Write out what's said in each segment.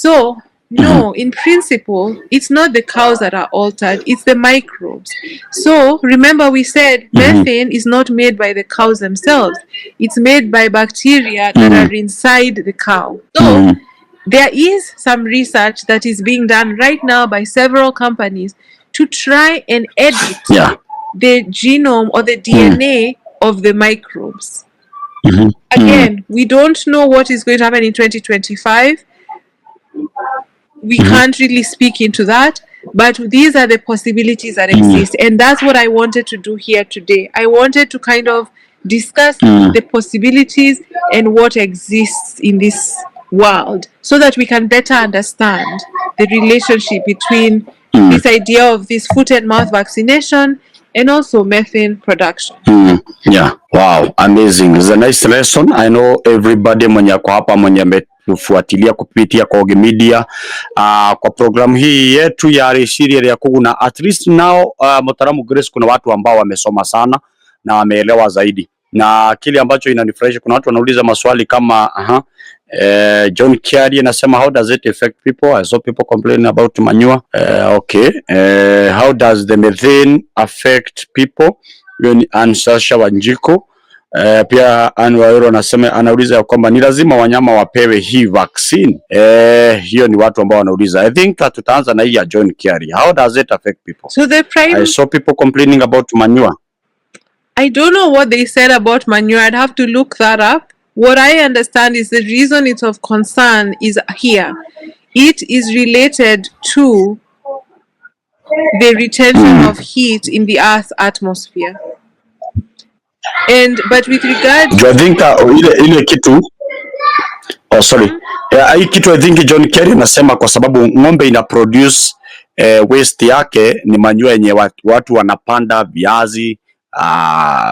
So, no, in principle, it's not the cows that are altered, it's the microbes. So, remember, we said methane is not made by the cows themselves, it's made by bacteria that are inside the cow. So, there is some research that is being done right now by several companies to try and edit the genome or the DNA of the microbes. Again, we don't know what is going to happen in 2025. We can't really speak into that, but these are the possibilities that exist. And that's what I wanted to do here today. I wanted to kind of discuss the possibilities and what exists in this world so that we can better understand the relationship between this idea of this foot and mouth vaccination and also methane production. Yeah. Wow, amazing. It's a nice lesson. I know everybody mwenye ako hapa, mwenye ametufuatilia kupitia kwa Ogi Media kwa programu hii yetu ya Rĩciria rĩa Kũguna. At least now, Mtaalamu Grace, kuna watu ambao wamesoma sana na wameelewa zaidi, na kile ambacho inanifurahisha, kuna watu wanauliza maswali kama aha, John Kiari anasema, "How does it affect people? I saw people complaining about manure." Okay. How does the methane affect people? Hiyo ni Ansasha Wanjiku. Pia Ann Waweru anasema, anauliza ya kwamba ni lazima wanyama wapewe hii vaccine. Hiyo ni watu ambao wanauliza. I think tutaanza na hii ya John Kiari. How does it affect people? So the prime I saw people complaining about manure. I don't know what they said about manure. I'd have to look that up. What I understand is the reason it's of concern is here. It is related to the retention of heat in the Earth's atmosphere. And but with regard Do I think ile kitu, oh, sorry. Yeah, hii kitu I think John Kerry anasema kwa sababu ng'ombe ina produce waste yake ni manure yenye watu wanapanda viazi,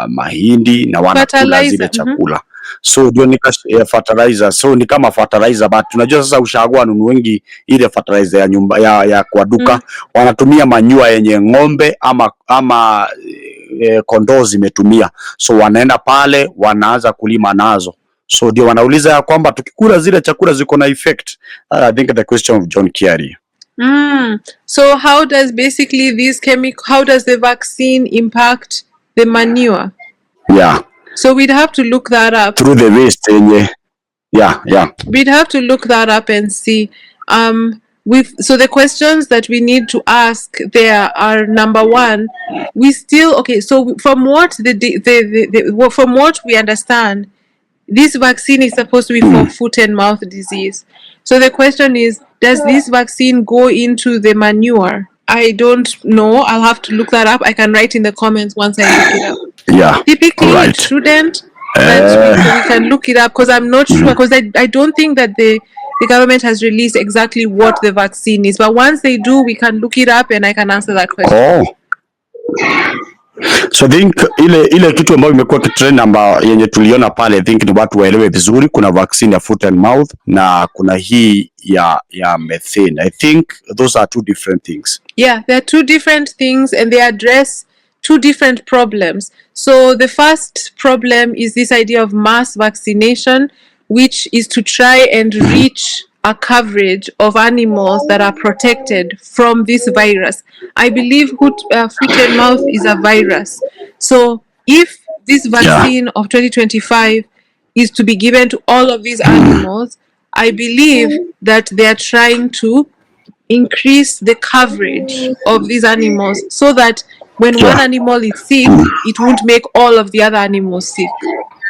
mahindi na wanakula zile fertilizer. Chakula, so ndio nika fertilizer, so ni kama fertilizer, but tunajua sasa ushago wanunuengi ile fertilizer ya nyumba ya kwa duka, wanatumia manure yenye ng'ombe ama kondoo zimetumia, so wanaenda pale wanaanza kulima nazo, so ndio wanauliza ya kwamba tukikula zile chakula ziko na effect. I think the question of John Kiari. So how does basically this chemical, how does the vaccine impact the manure? Yeah. So we'd have to look that up. Through the waste yenye, yeah. We'd have to look that up and see. With so the questions that we need to ask there are, number one, we still, okay. So from what the well, from what we understand, this vaccine is supposed to be for foot and mouth disease. So the question is, does this vaccine go into the manure? I don't know. I'll have to look that up. I can write in the comments once I look it up. Typically, it shouldn't, but we can look it up because I'm not sure, because I don't think that the government has released exactly what the vaccine is. But once they do, we can look it up and I can answer that question. Oh. So I think ile kitu ambayo imekuwa kitrend ambayo yenye tuliona pale, I think ni watu waelewe vizuri, kuna vaccine ya foot and mouth na kuna hii ya methane. I think those are two different things. Yeah, they're two different things and they address two different problems. So the first problem is this idea of mass vaccination, which is to try and reach a coverage of animals that are protected from this virus. I believe foot and mouth is a virus. So if this vaccine of 2025 is to be given to all of these animals, I believe that they are trying to increase the coverage of these animals so that when one animal is sick, it won't make all of the other animals sick.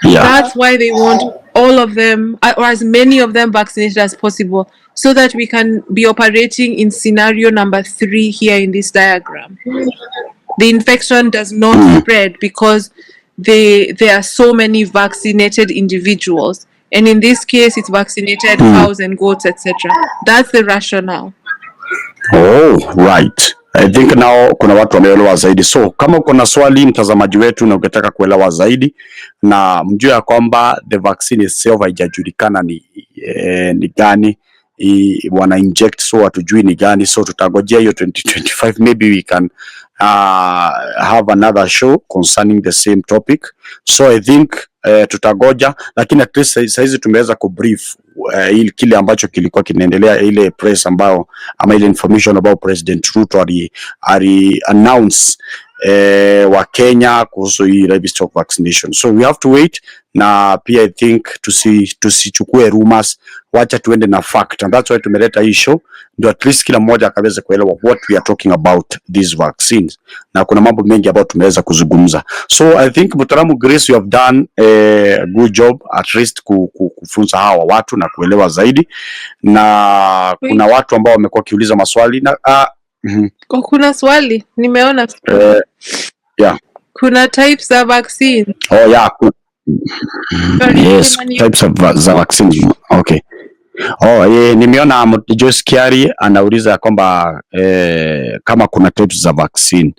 That's why they want all of them, or as many of them vaccinated as possible, so that we can be operating in scenario number three here in this diagram. The infection does not spread because there are so many vaccinated individuals. And in this case, it's vaccinated cows and goats, etc. That's the rationale. Oh, right. I think now kuna watu wameelewa zaidi. So kama uko na swali, mtazamaji wetu, na ukitaka kuelewa zaidi, na mjue ya kwamba the vaccine itself haijajulikana ni gani wana inject, so hatujui ni gani, so tutagojea hiyo 2025. Maybe we can have another show concerning the same topic. So I think tutagoja, lakini at least saizi tumeweza kubrief kile ambacho kilikuwa kinaendelea, ile press ambayo ama ile information about President Ruto ali announce wa Kenya kuhusu hii livestock vaccination. So we have to wait, na pia I think tusichukue rumors, wacha tuende na fact, and that's why tumeleta hii show ndio at least kila mmoja akaweze kuelewa what we are talking about these vaccines, na kuna mambo mengi ambayo tumeweza kuzungumza. So I think, mtaalamu Grace, you have done a good job at least kufunza hawa watu na kuelewa zaidi, na kuna watu ambao wamekuwa wakiuliza maswali na Oh, kuna swali nimeona. Yeah. Kuna types za vaccine. Oh yeah. Sorry, Yes, sema types of za vaccines. Okay. Oh, nimeona Joyce Kiari anauliza kwamba kama kuna types za vaccine.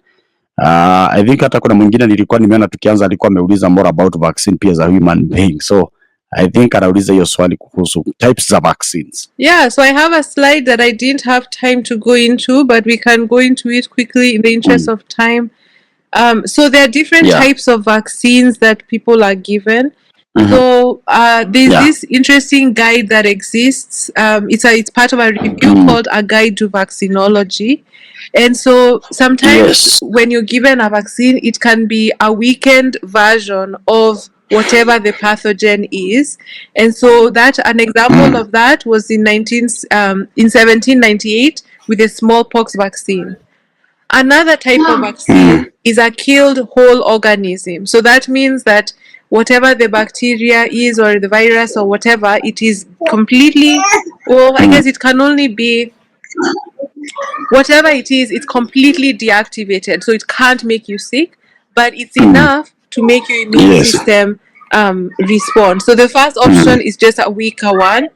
I think hata kuna mwingine nilikuwa nimeona tukianza alikuwa ameuliza more about vaccine pia za human being. So I think anauliza hiyo swali kuhusu types za vaccines. Yeah, so I have a slide that I didn't have time to go into, but we can go into it quickly in the interest of time. So there are different types of vaccines that people are given. So there's this interesting guide that exists. It's part of a review called A Guide to Vaccinology. And so sometimes when you're given a vaccine, it can be a weakened version of whatever the pathogen is. And so that an example of that was in 1798 with the smallpox vaccine. Another type of vaccine is a killed whole organism. So that means that whatever the bacteria is or the virus or whatever, it is completely, well, I guess it can only be whatever it is, it's completely deactivated. So it can't make you sick, but it's enough to make your immune system respond. So the first option is just a weaker one.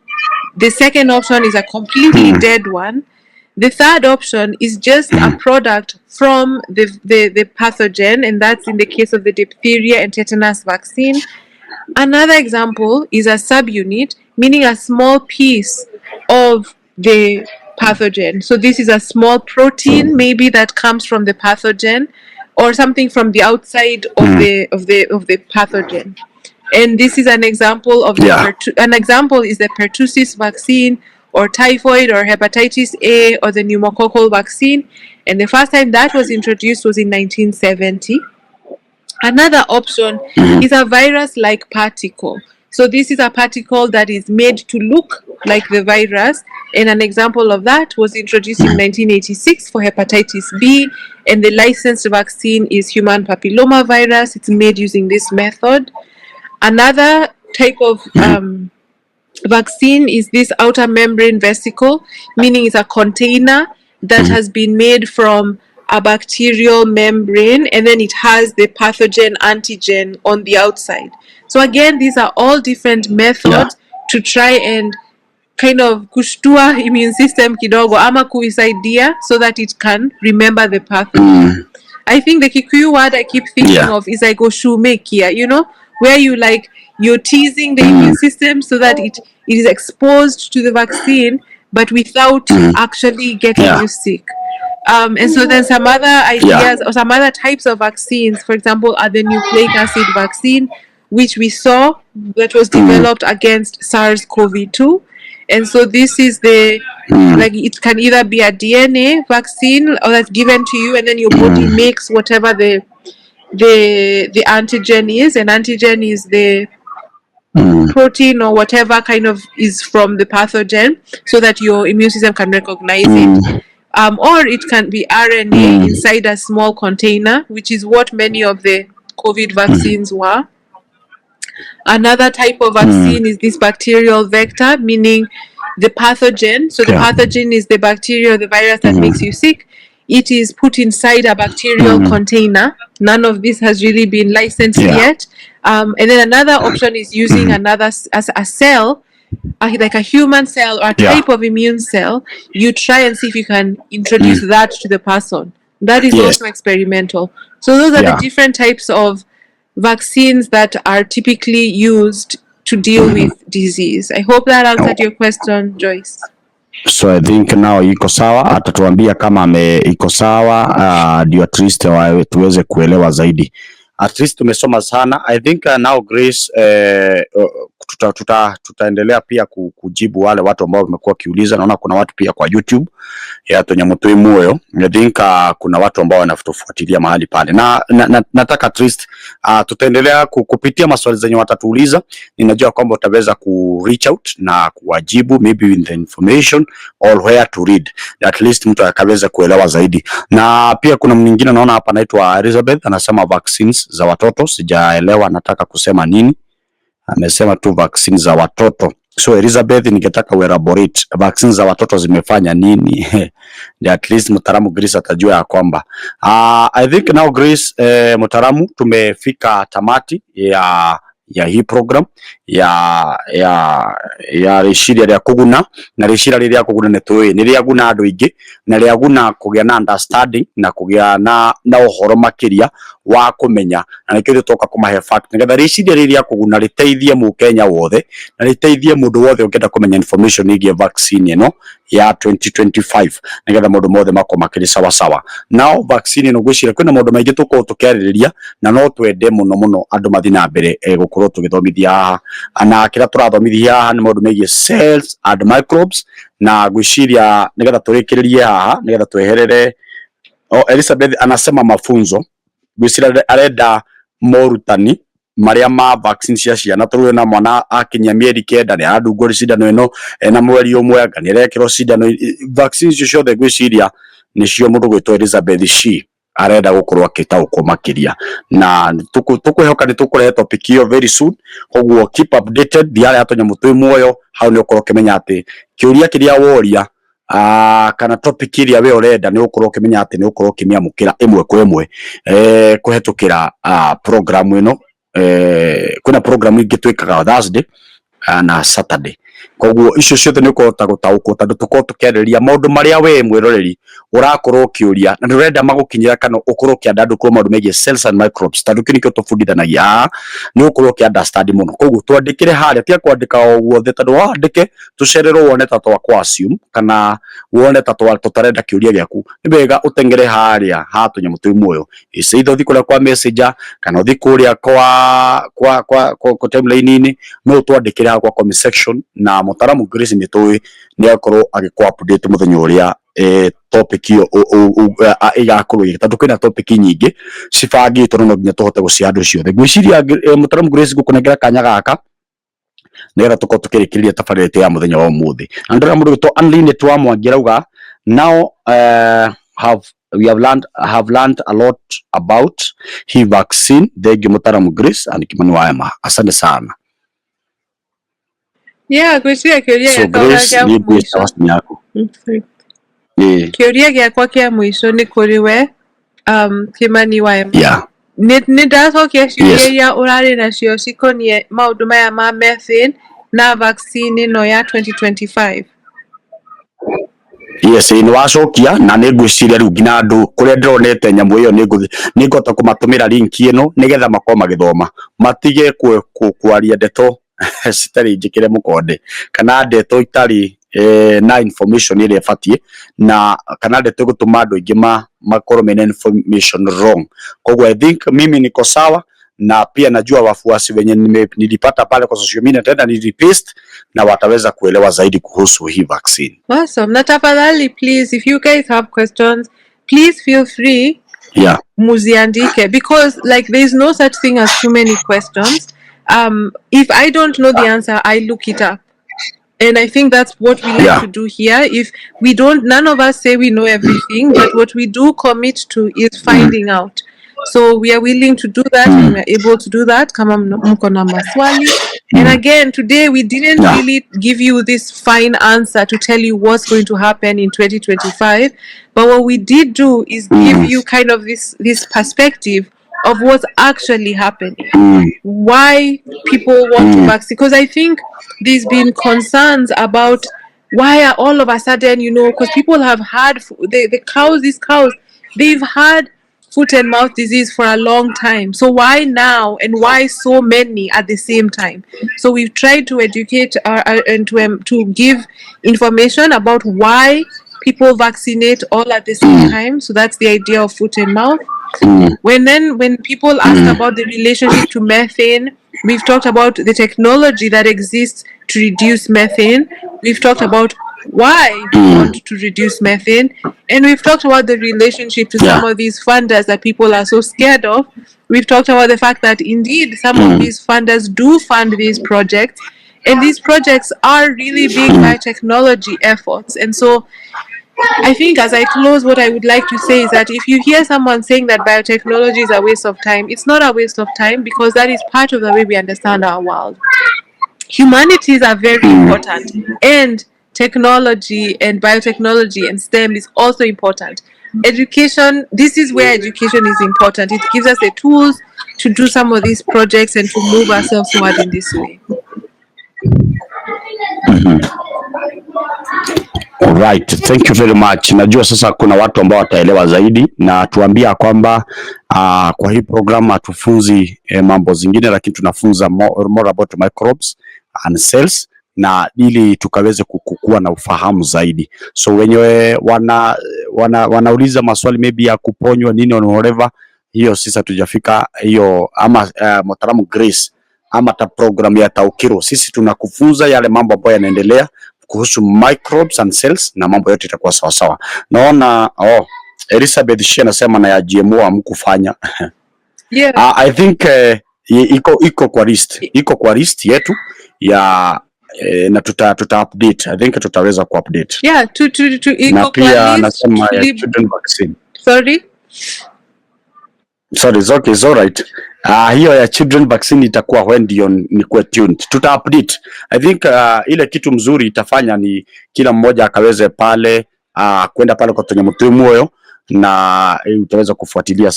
The second option is a completely dead one. The third option is just a product from the pathogen, and that's in the case of the diphtheria and tetanus vaccine. Another example is a subunit, meaning a small piece of the pathogen. So this is a small protein maybe that comes from the pathogen or something from the outside of the pathogen. And this is an example of the an example is the pertussis vaccine or typhoid or hepatitis A or the pneumococcal vaccine. And the first time that was introduced was in 1970. Another option is a virus like particle. So this is a particle that is made to look like the virus. And an example of that was introduced in 1986 for hepatitis B. And the licensed vaccine is human papilloma virus. It's made using this method. Another type of vaccine is this outer membrane vesicle, meaning it's a container that has been made from a bacterial membrane, and then it has the pathogen antigen on the outside. So again, these are all different methods to try and kind of kushtua immune system kidogo ama kuisaidia so that it can remember the pathogen. I think the Kikuyu word I keep thinking of is like oshumekia, where you like you're teasing the immune system so that it is exposed to the vaccine, but without actually getting you sick. And so then some other ideas or some other types of vaccines, for example, are the nucleic acid vaccine, which we saw that was developed against SARS-CoV-2. And so this is the like it can either be a DNA vaccine or that's given to you, and then your body makes whatever the antigen is. And antigen is the protein or whatever kind of is from the pathogen, so that your immune system can recognize it. Or it can be RNA inside a small container, which is what many of the COVID vaccines were. Another type of vaccine is this bacterial vector, meaning the pathogen. So the pathogen is the bacteria or the virus that makes you sick. It is put inside a bacterial container. None of this has really been licensed yet. And then another option is using another as a cell, like a human cell or a type of immune cell. You try and see if you can introduce that to the person. That is also experimental. So those are the different types of vaccines that are typically used to deal with disease. I hope that answered your question, Joyce. So I think now iko sawa, atatuambia kama ame iko sawa, ndio at least tuweze kuelewa zaidi. At least tumesoma sana. I think now Grace, tutaendelea pia kujibu wale watu ambao wamekuwa wakiuliza. Naona kuna watu pia kwa YouTube ya Tũnyamũ Twĩ Muoyo. I think kuna watu ambao wanatufuatilia mahali pale na nataka at least tutaendelea kupitia maswali zenye watatuuliza. Ninajua kwamba utaweza ku reach out na kuwajibu maybe with the information or where to read, at least mtu akaweza kuelewa zaidi. Na pia kuna mwingine naona hapa anaitwa Elizabeth anasema vaccines za watoto, sijaelewa nataka kusema nini. Amesema tu vaccines za watoto. So Elizabeth, ningetaka uelaborate vaccines za watoto zimefanya nini? Ndio at least mtaalamu Grace atajua ya kwamba I think now Grace, mtaalamu, tumefika tamati ya hii program ya rĩciria rĩa kũguna, na rĩciria rĩrĩa kũguna nĩ tũĩ nĩ rĩaguna andũ aingĩ na rĩaguna kũgĩa na understanding na kũgĩa na ũhoro makĩria wa kũmenya, na nĩkĩo ithuĩ tũka kũmahe fact nĩgetha rĩciria rĩrĩ rĩa kũguna rĩteithie mũkenya wothe na rĩteithie mũndũ wothe ũngĩenda kũmenya information ĩgiĩ vaccine ĩno ya 2025, nĩgetha maũndũ mothe makorwo makĩrĩ sawa sawa. Now vaccine ĩno ngwĩciria kwĩna maũndũ maingĩ tũkorwo tũkĩarĩrĩria na no twende mũno mũno andũ mathiĩ na mbere gũkorwo tũgĩthomithia haha, na kĩrĩa tũrathomithia haha nĩ maũndũ megiĩ cells and microbes, na ngwĩciria nĩgetha tũrĩkĩrĩrie haha nĩgetha tweherere. Oh, Elizabeth anasema mafunzo, ngwĩciria arenda morutani marĩa ma vaccine cia ciana, tondũ na mwana akinyia mĩeri 9 nĩ aradungwo cindano ĩno, ena mweri 1 anga nĩ arekĩrwo cindano vaccine icio ciothe. Ngwĩciria nĩcio mũndũ gwĩtwo Elizabeth Shi arenda gũkorwo akĩtaũkwo makĩria, na tũkwĩhoka nĩ tũkũrehe topic ĩyo very soon. Koguo keep updated thiarĩ ya Tũnyamũ Twĩ Muoyo, hau nĩ ũkorwo ũkĩmenya atĩ kĩũria kĩrĩa woria kana topic ĩrĩa we ũrenda nĩ ũkorwo ũkĩmenya atĩ nĩ ũkorwo ũkĩmĩamũkĩra ĩmwe kwa ĩmwe kũhetũkĩra program ĩno. Kwĩna program ingĩ twĩkaga Thursday na Saturday, koguo icio ciothe nĩ ũkũhota gũtaũkwo tondũ tũkorwo tũkĩarĩrĩria maũndũ marĩa we mwĩroreri ũrakorwo ũkĩũria na ndũrenda magũkinyĩra kana ũkorwo ũkĩandandũkwo maũndũ megiĩ cells and microbes, tondũ kĩu nĩkĩo tũbundithanagia haha, nĩ ũkorwo ũkĩ understand mũno. Koguo twandĩkĩre harĩa, tiga kwandĩka o guothe, tondũ wandĩke tũcererwo wone ta twa assume kana wone ta tũtarenda kĩũria gĩaku. Nĩ wega ũteng'ere harĩa ha Tũnyamũ Twĩ Muoyo, either ũthiĩ kũrĩa kwa Messenger kana ũthiĩ kũrĩa kwa timeline-inĩ, no ũtwandĩkĩre haha kwa comment section, na mũtaaramu Grace nĩ tũĩ nĩ akorwo agĩkũ update mũthenya ũrĩa topic ĩyo ĩgakorwo ĩgĩ, tondũ kwĩna topic nyingĩ cibangĩtwo na no nginya tũhote gũcihe andũ ciothe. Ngwĩciria mũtaaramu Grace ngũkũnengera kanya gaka nĩgetha tũkorwo tũkĩrĩkĩrĩria tabarĩra ĩtũ ya mũthenya wa ũmũthĩ, na ndĩrona mũndũ wĩtwo Anlinet wa Mwangi arauga now have we have learned a lot about hii vaccine. Thank you, mũtaaramu Grace and Kimani Waema, asante sana. Yeah, ngwĩciria kĩũria So gĩakwa Grace, kĩa niĩ mũico ngwĩciria yaku. Sorry. Ĩĩ. Kĩũria gĩakwa kĩa mũico nĩ kũrĩ we, Kimani Waema. Nĩ ndacokia ciũria iria ũrarĩ nacio cikoniĩ maũndũ maya ma methane na vaccine ĩno ya 2025? Yes, nĩ wacokia, na nĩ ngwĩciria rĩu nginya andũ kũrĩa ndĩronete nyamũ ĩyo nĩ ngũhota kũmatũmĩra link ĩno nĩgetha makorwo magĩthoma, matige kwaria ndeto citarĩ njĩkĩre mũkonde kana ndeto itarĩ na information ĩrĩa ĩbatiĩ, na kana ndeto ĩgũtũma andũ aingĩ makorwo mena information wrong. Koguo I think mimi niko sawa, na pia najua wafuasi wenye nilipata pale kwa social media tena nilipaste na wataweza kuelewa zaidi kuhusu hii vaccine. Awesome. Na tafadhali, please, if you guys have questions, please feel free muziandike, because like there's no such thing as too many questions. If I don't know the answer, I look it up. And I think that's what we like to do here. If we don't, none of us say we know everything, but what we do commit to is finding out. So we are willing to do that and we are able to do that. Kama mko na maswali. And again, today we didn't really give you this fine answer to tell you what's going to happen in 2025. But what we did do is give you kind of this perspective of what's actually happening, why people want to vaccine. Because I think there's been concerns about why are all of a sudden, because people have had the cows, these cows, they've had foot and mouth disease for a long time. So why now and why so many at the same time? So we've tried to educate and to give information about why people vaccinate all at the same time. So that's the idea of foot and mouth. When people ask about the relationship to methane, we've talked about the technology that exists to reduce methane. We've talked about why we want to reduce methane, and we've talked about the relationship to some of these funders that people are so scared of. We've talked about the fact that indeed some of these funders do fund these projects, and these projects are really big biotechnology efforts. And so I think as I close, what I would like to say is that if you hear someone saying that biotechnology is a waste of time, it's not a waste of time, because that is part of the way we understand our world. Humanities are very important, and technology and biotechnology and STEM is also important. Education, this is where education is important. It gives us the tools to do some of these projects and to move ourselves forward in this way. Alright, thank you very much. Najua sasa kuna watu ambao wataelewa zaidi na tuambia kwamba kwa hii program hatufunzi mambo zingine, lakini tunafunza more about microbes and cells na ili tukaweze kukua na ufahamu zaidi. So wenyewe wanauliza maswali maybe ya kuponywa nini or whatever, hiyo sisi hatujafika hiyo, ama mtaalamu Grace ama ta program ya Taukiro, sisi tunakufunza yale mambo ambayo yanaendelea kuhusu microbes and cells na mambo yote itakuwa sawa sawa. Naona, oh, Elizabeth Shea anasema na ya GMO hamkufanya. I think iko kwa list, iko kwa list yetu ya na tuta update. I think tutaweza ku update. Yeah, to Na iko kwa pia list. Anasema ya children vaccine. Sorry? Sorry, it's okay, it's all right. Hiyo ya children vaccine itakuwa when ndio nikuwe tuned. Tuta update. I think ile kitu mzuri itafanya ni kila mmoja akaweze pale kwenda pale kwa Tonyamutwe Moyo na utaweza kufuatilia.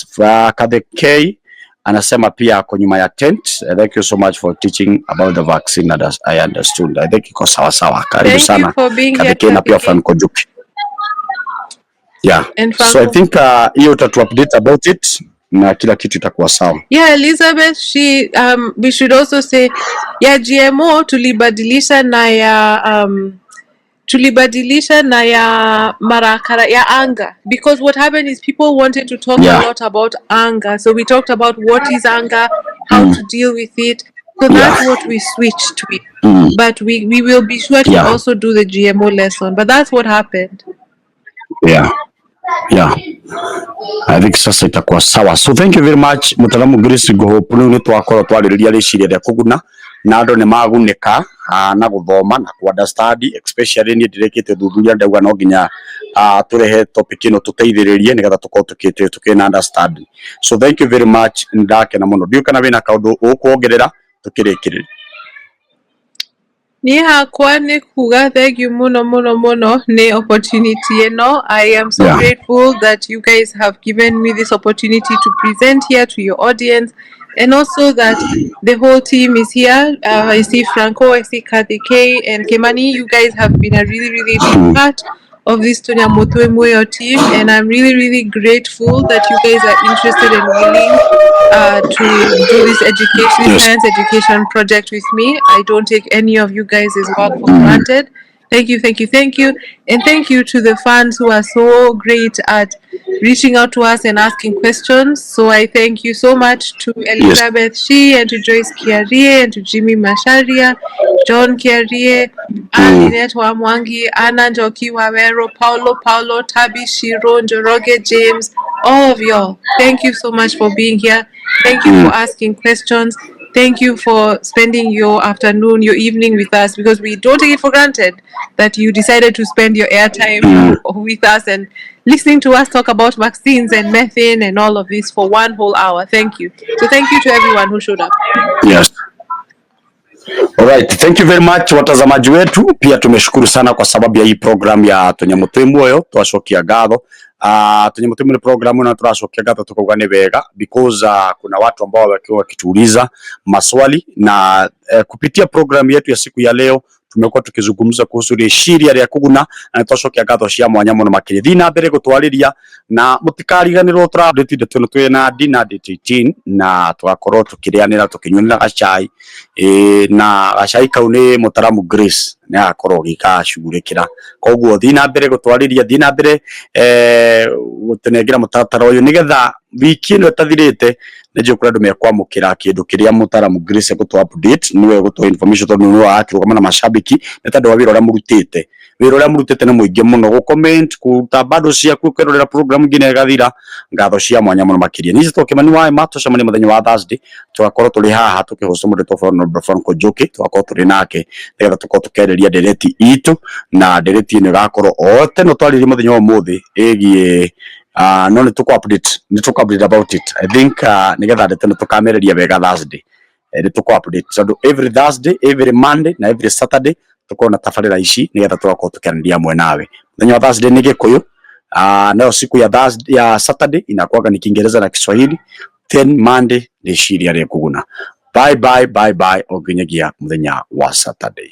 Kathe K anasema pia ako nyuma ya tent. Thank you so much for teaching about the vaccine and I understood. I think iko sawa sawa. Karibu Thank you sana for being Kathe here, K na pia Kathe K. Franco Juki. Yeah. And So I Franco. think hiyo utatu update about it na kila kitu itakuwa sawa. Yeah, Elizabeth, she we should also say ya GMO tulibadilisha na ya tulibadilisha na ya marakara ya anger, because what happened is people wanted to talk a lot about anger, so we talked about what is anger, how to deal with it. So that's what we switched to it. But we will be sure to also do the GMO lesson, but that's what happened. Yeah. I think sasa itakuwa sawa. So thank you very much, mtaalamu Grace Hope. Rĩu nĩ twakorwo twarĩrĩria rĩciria rĩa kũguna na andũ nĩ magunĩka na gũthoma na ku understand, especially niĩ ndĩrĩkĩte ũthuthuria ndauga no nginya tũrehe topic ĩno tũteithĩrĩrie nĩgetha tũkorwo tukĩna understand. So thank you very much, ndakena mũno. Ndiũĩ kana wĩna kaũndũ ũkuongerera tukĩrĩkĩrĩria. Niĩ hakwa nĩ kuga thank you mũno mũno mũno nĩ opportunity ĩno. I am so grateful that you guys have given me this opportunity to present here to your audience, and also that the whole team is here. I see Franco, I see Kathy K and Kimani. You guys have been a really, really big part of this Tonya Mutwe Muoyo team, and I'm really, really grateful that you guys are interested and willing to do this education, science education project with me. I don't take any of you guys' work for granted. Thank you, thank you, thank you. And thank you to the fans who are so great at reaching out to us and asking questions. So I thank you so much to Elizabeth Shi and to Joyce Kiarie and to Jimmy Masharia, John Kiarie, Ann Wamwangi, Anna Njoki Wawero, Paulo Paulo, Tabi Shiro, Njoroge James, all of y'all. Thank you so much for being here. Thank you for asking questions. Thank you for spending your afternoon, your evening with us, because we don't take it for granted that you decided to spend your airtime with us and listening to us talk about vaccines and methane and all of this for one whole hour. Thank you. So thank you to everyone who showed up. Yes. Alright, thank you very much, watazamaji wetu. Pia tumeshukuru sana kwa sababu ya hii program ya Tũnyamũ Muoyo twacokia ngatho. Tũnyamũ Muoyo program na tũracokia ngatho tukauga nĩ wega because kuna watu ambao wakiwa wakituuliza maswali na kupitia program yetu ya siku ya leo tumekuwa tukizungumza kuhusu rĩciria rĩa kũguna na nĩtwacokia ngatho cia mwanya mũno makĩria. Thiĩ na mbere gũtwarĩria na mũtikariganĩrwo tũra update ndeto ĩno twĩ na dinner date 18 na tũgakorwo tũkĩrĩanĩra tũkĩnyuanĩra gacai na gacai kau nĩ mũtaramu Grace. Nĩ agakorwo agĩgacugurĩkĩra. Koguo thiĩ na mbere gũtwarĩria, thiĩ na mbere gũtũnengera mũtaratara ũyũ nĩgetha wiki ĩno ĩtathirĩte nĩ njũĩ kũrĩ andũ mekwamũkĩra kĩndũ kĩrĩa mũtaramu Grace egũtũ update, nĩwe ũgũtũhe information tondũ nĩwe ũrakĩrũgama na macambĩki nĩ tondũ wa wĩra ũrĩa mũrutĩte. Wĩra ũrĩa mũrutĩte nĩ mũingĩ mũno, gũ comment, kũruta bundle ciaku, kwĩrorera program nginya ĩgathira. Ngatho cia mwanya mũno makĩria. Niĩ njĩtagwo Kĩmani wa Emma, tũcemanie mũthenya wa Thursday, tũgakorwo tũrĩ haha tũkĩhost mũndũ wĩtwo Honorable Franco Njoki, tũgakorwo tũrĩ nake nĩgetha tũkorwo tũkĩarĩria ndereti itũ, na ndereti ĩno ĩgakorwo o ta ĩno twarĩrĩria mũthenya wa ũmũthĩ ĩgiĩ no nĩ tũkũ update, nĩ tũkũ update about it. I think nĩgetha ndeto ĩno tũkamĩarĩria wega Thursday. Nĩ tũkũ update tondũ every Thursday, every Monday na every Saturday tũkorwo na tabarĩra ici nĩgetha tũgakorwo tũkĩaranĩria hamwe nawe. Mũthenya wa Thursday nĩ Gĩkũyũ, nayo siku ya Thursday, ya Saturday inakuwaga ni Kiingereza na Kiswahili, then Monday ni Rĩciria Rĩkũguna. Bye bye bye bye o nginyagia mũthenya wa Saturday.